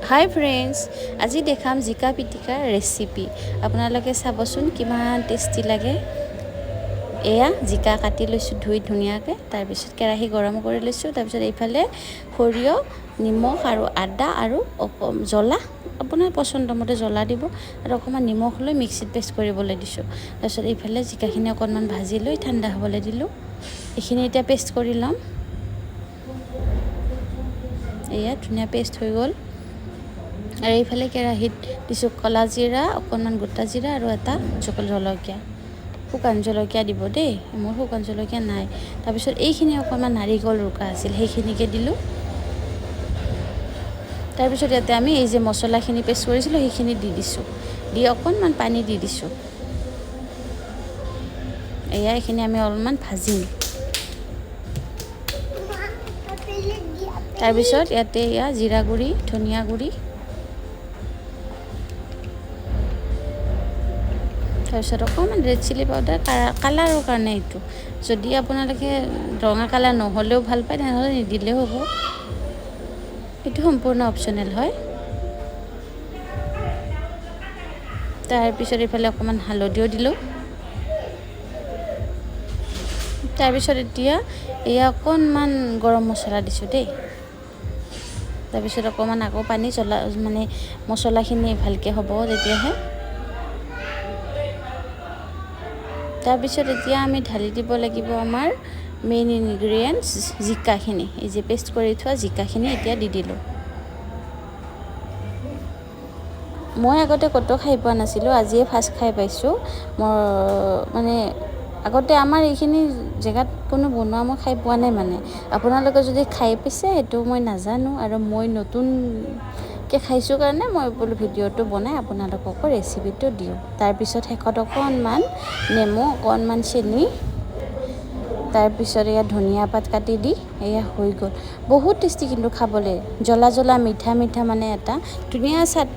হাই friends, আজি দেখাম জিকা পিটিকাৰ ৰেচিপি। আপোনালোকে চাবচোন কিমান টেষ্টি লাগে। এয়া জিকা কাটি লৈছোঁ ধুই ধুনীয়াকৈ। তাৰপিছত কেৰাহী গৰম কৰি লৈছোঁ। তাৰপিছত এইফালে সৰিয়হ, নিমখ আৰু আদা আৰু জ্বলা, আপোনাৰ পচন্দমতে জ্বলা দিব, আৰু অকণমান নিমখ লৈ মিক্সিত পেষ্ট কৰিবলৈ দিছোঁ। তাৰপিছত এইফালে জিকাখিনি অকণমান ভাজি লৈ ঠাণ্ডা হ'বলৈ দিলোঁ। এইখিনি এতিয়া পেষ্ট কৰি ল'ম। এয়া ধুনীয়া পেষ্ট হৈ গ'ল। আৰু এইফালে কেৰাহীত দিছোঁ ক'লা জিৰা, অকণমান গোটা জিৰা আৰু এটা জলকীয়া, শুকান জলকীয়া দিব দেই, মোৰ শুকান জলকীয়া নাই। তাৰপিছত এইখিনি অকণমান নাৰিকল ৰুকা আছিল, সেইখিনিকে দিলোঁ। তাৰপিছত ইয়াতে আমি এই যে মছলাখিনি পেষ্ট কৰিছিলোঁ, সেইখিনি দি দিছোঁ। দি অকণমান পানী দি দিছোঁ। এয়া এইখিনি আমি অলপমান ভাজিম। তাৰপিছত ইয়াতে এয়া জিৰা গুড়ি, ধনিয়া গুড়ি, তাৰপিছত অকণমান ৰেড চিলি পাউডাৰ কালাৰৰ কাৰণে এইটো। যদি আপোনালোকে ৰঙা কালাৰ নহ'লেও ভাল পায়, তেনেহ'লে নিদিলেও হ'ব, এইটো সম্পূৰ্ণ অপশ্যনেল হয়। তাৰপিছত এইফালে অকণমান হালধিও দিলোঁ। তাৰপিছত এতিয়া এয়া অকণমান গৰম মছলা দিছোঁ দেই। তাৰপিছত অকণমান আকৌ পানী জ্বলা, মানে মছলাখিনি ভালকৈ হ'ব তেতিয়াহে। তাৰপিছত এতিয়া আমি ঢালি দিব লাগিব আমাৰ মেইন ইনগ্ৰিডিয়েণ্টছ জিকাখিনি। এই যে পেষ্ট কৰি থোৱা জিকাখিনি এতিয়া দি দিলোঁ। মই আগতে ক'তো খাই পোৱা নাছিলোঁ, আজিয়ে ফাৰ্ষ্ট খাই পাইছোঁ। মোৰ মানে আগতে আমাৰ এইখিনি জেগাত কোনো বনোৱা মই খাই পোৱা নাই। মানে আপোনালোকে যদি খাই পাইছে সেইটো মই নাজানো, আৰু মই নতুনকৈ খাইছোঁ কাৰণে মই বোলো ভিডিঅ'টো বনাই আপোনালোককো ৰেচিপিটো দিওঁ। তাৰপিছত শেষত অকণমান নেমু, অকণমান চেনি, তাৰপিছত এয়া ধনিয়া পাত কাটি দি এয়া হৈ গ'ল। বহুত টেষ্টি কিন্তু খাবলৈ, জ্বলা জ্বলা মিঠা মিঠা, মানে এটা ধুনীয়া চাটনি।